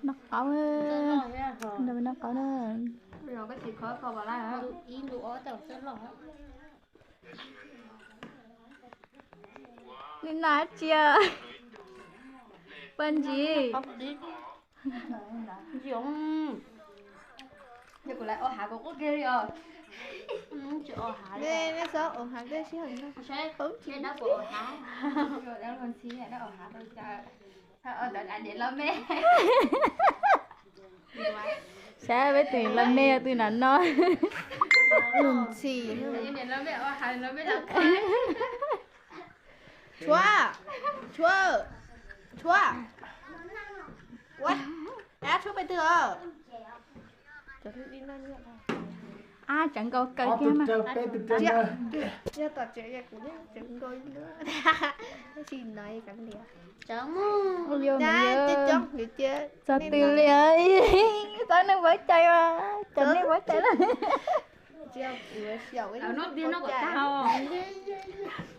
Noj qauv, noj qauv na. Li na tsia. Paj ntsis. Kuv lawv ua hav kuv qub kiag li os. Tsis ua hav li. Neb txhob ua hav, neb sib haum no. Saib dab puas ua hav. Dab ua hav tau cas. Ntawd a niam loj me. Saib peb tus loj me tus nram no. Lus ntxhi. Niam loj me ua hav loj me los. Tshuav, tshuav, tshuav. Ua, tshuav peb twg os? Ab, tseem nkaus kawg kiag mas. Yog tom tsev kuv tseem nkaus ib lub. Tab sis no kav liam. Txog twg li, txog neeg pov cai mas, cov neeg pov cai na.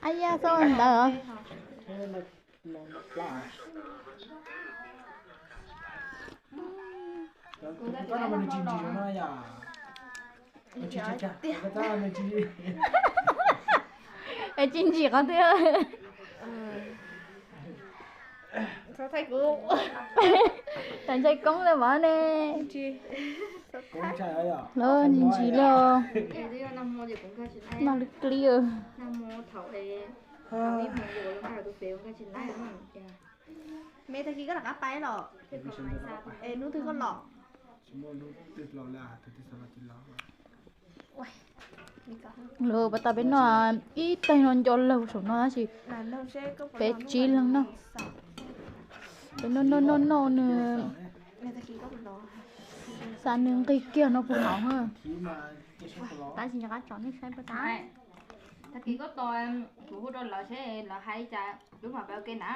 Ab, yog txog ntawd. Es tsis ntsim qhov twg. Tam ntshai koob li mas ne. Los ntsim los. Noj li kli. Me tag kis koj rov qab pais los? Es hnub twg koj los? Lawv pas tas peb noj ib teg no nco lawg saum no tab sis peb tsib leeg noj. Peb noj noj noj noj nws xav nws nqig kiag no puas haum. Tab sis nco qab tsom nej saib puas tas. Tag kis koj tos kuv hu rau lawv seb lawv hais li cas lub mam pais ua ke na.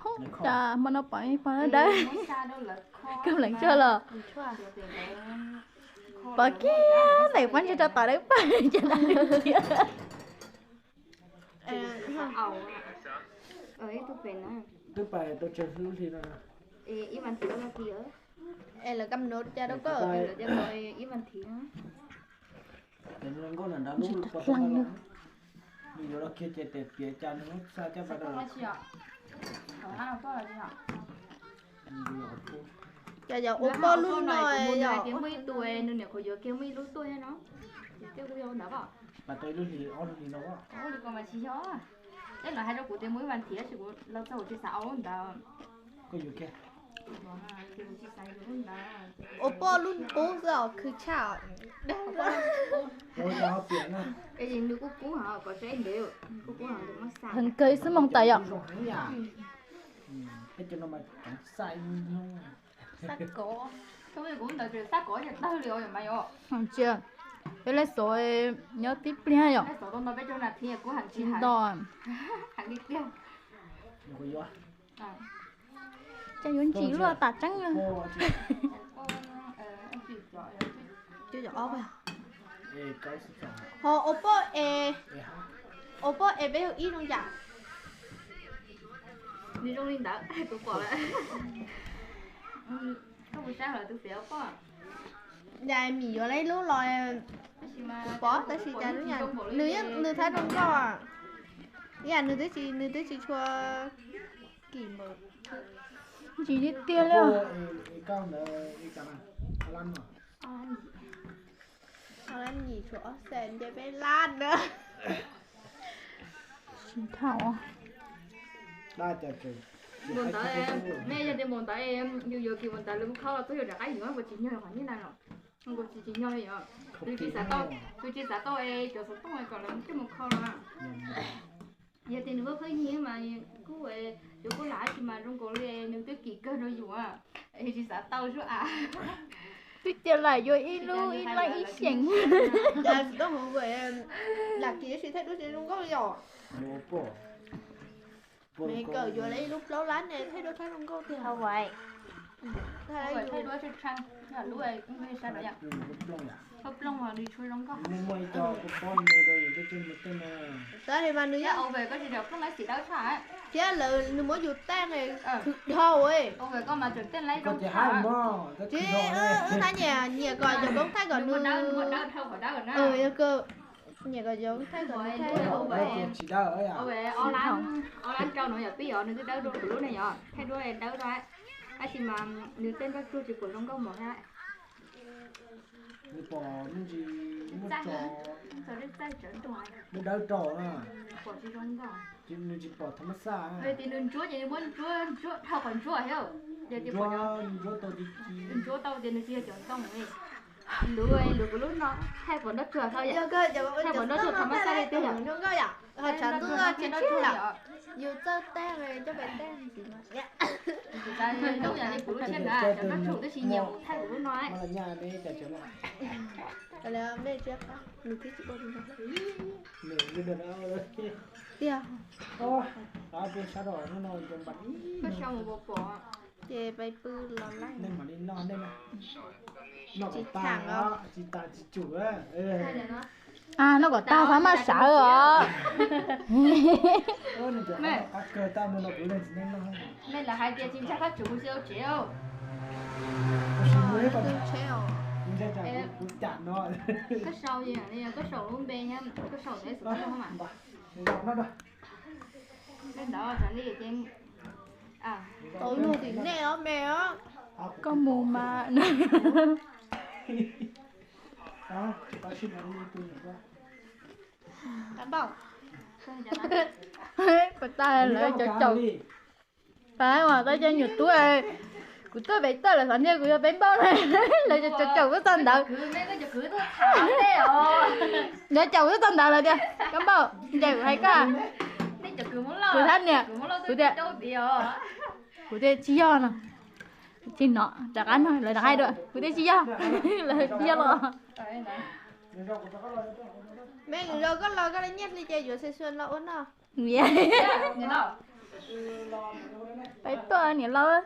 Hoob, cas hmo no pom ib pog dawb dawb kawg lees tsuag los pom kiag ntawm pob ntseg rau tom dawb pawg ces dawb tiag. Twb pais tau tsawg lub hli no? Es lawv kam nov cas rau koj? Ces nws nkauj nram nrad lub pov tau no, nws yuav los kiag ces tes piav cas nws muab xa caj pas rau. Cas yog ua poj lub no yog muaj ib tug nws niam qhuav yuav kiag muaj ib lub tuaj thiab no. Ces kuj yog ntawd. Pas tau ib lub hlis ob lub hlis no. Ua li ko mas tsis yog. Eb, lawv hais rau kuv tias muaj ib vas thiv tab sis kuv los txog kuv tsis xav ua lub ntawd. Koj yuav kiag. Ua poj lub qub xwb os, khwv tshaj. Nws kuj kub heev, kom saib ntev, nws kuj kub heev, nws muab xa. Heev kawg xwb moog tas yom. Peb cov no mas cov xa ib hnub. Xab kov. Kuv ntawd xab kov yog tawg li os mas yom. Tsis, peb lej xov nyob tib pliag yom. Lej xov tau nto peb caug nas this kuj heev tsis nto. Heev li tiag. Cas yuav ntsim luaj tas tseeb. Ho ua poj es, ua poj es peb yug ib zoo yam. Nws zoo li ntawd kuv pom lawm. Koj mus saib lawv tus fiav poj. Yam Mim yuav lawm ib lub los kuv pom tab sis cas nws, nws thaij zoo nkauj. Yam nws twb tsis, nws twb tsis tshua kim npaum. Ntsim tiag tiag li. Npaum ntawd, nej yog tias npaum ntawd, yus yuav kis npaum ntawd lawv mus kho los txog yuav rov qab yuav, kuv tsis nyog qhov niag na los. Kuv tsis, tsis nyog li os. Kuv tsis xav tau, kuv tsis xav tau es cov xov tooj kom lawv coj mus kho los. Yog tias nws muaj phooj ywg mas kuj, yuav kuj lam tsis mas zoo nkaus li nws twb kim kawg rau yus, es tsis xav tau sub av. Twb cia lam yuav ib lub ib lab ib xyeem. Cas tsis tau hov lam kim ib si thaij duab tsis zoo nkauj li os. Kawm yuav lawm ib lub plaub lab ne thaij duab thaij zoo nkauj tiag. Thaij duab tshee tshee, lub sab no yom. Koj plooj los nws tshua zoo nkauj. Muaj ib co koj pob me rau yus tej tseej mus tej no. Tab sis mas nws yog over koj tsis plooj laib xim dawb tshaj. Thiab lawv nws muab yus teej khwv dhau. Over koj mas tseem teej laib zoo tshaj. Tsis, wb hab nyiam nyiam kom cov koob thaij kom nws nyiam kom cov koob thaij kom nws thaij over. Over ob lab rau no yog pib os, nws twb dawb dua kuv lub ne yog thaij duab dawb dua. Tab sis mas nws tej nroj tsuag tsis pom zoo nkauj mos thiab. Nws pom me ntsis muaj tso, muaj dawb rau na. Pom tsis zoo nkauj. Nws tsis pom tham mas xaj. Tias nws ntsuab ces nws muab ntsuab ntsuab dhau qhov ntsuab thiab. Yog tias pom ntsuab tau tias nws tsis yog cov ntoo li. Luv luv kuv lub no, thaij pom nroj tsuag tau yom. Thaij pom nroj tsuag tham mas xaj li tiag yom. Ho tshav ntuj tsis tsis yom. Yus txawj teej coj pem teej ntxiv mas. Ntoo yam li kuv lub tshiab na, cov nroj tsuag tab sis nyiam kuv thaij kuv lub no. Tiag. Koj sau mus pom pom. Ces peb pw los laij. Tsis tham os. Noj kom tag xav maj sawv os. Mej lam hais tias tsis ntshai qab tsuv mus xwb tsev. Koj sau, koj sau lub npe, koj sau ntawv xwm txheej mas. Ntawd li ces tau luag tim nej os me os. Koj mus mas. Pas tag lawv cov caum. Pas uas tau cov nyuam tub, kuv tuaj pem toj lawv xav ntiag kuv yog peb npauj na. Lawv cov caum kuv txog ntawd. Lawv caum kuv txog ntawd lawv tias koj npauj, ntes kuv hais koj. Kuv thab niam, kuv tias, kuv tias tsis yog no. Tsis no rov qab no lawv rov hais dua kuv tias tsis yog. Lawv tsis yog los. Me nws zoo koj los koj li nyiaj hli ces yuav sexual los ua noj. Peb tuaj niam lauj.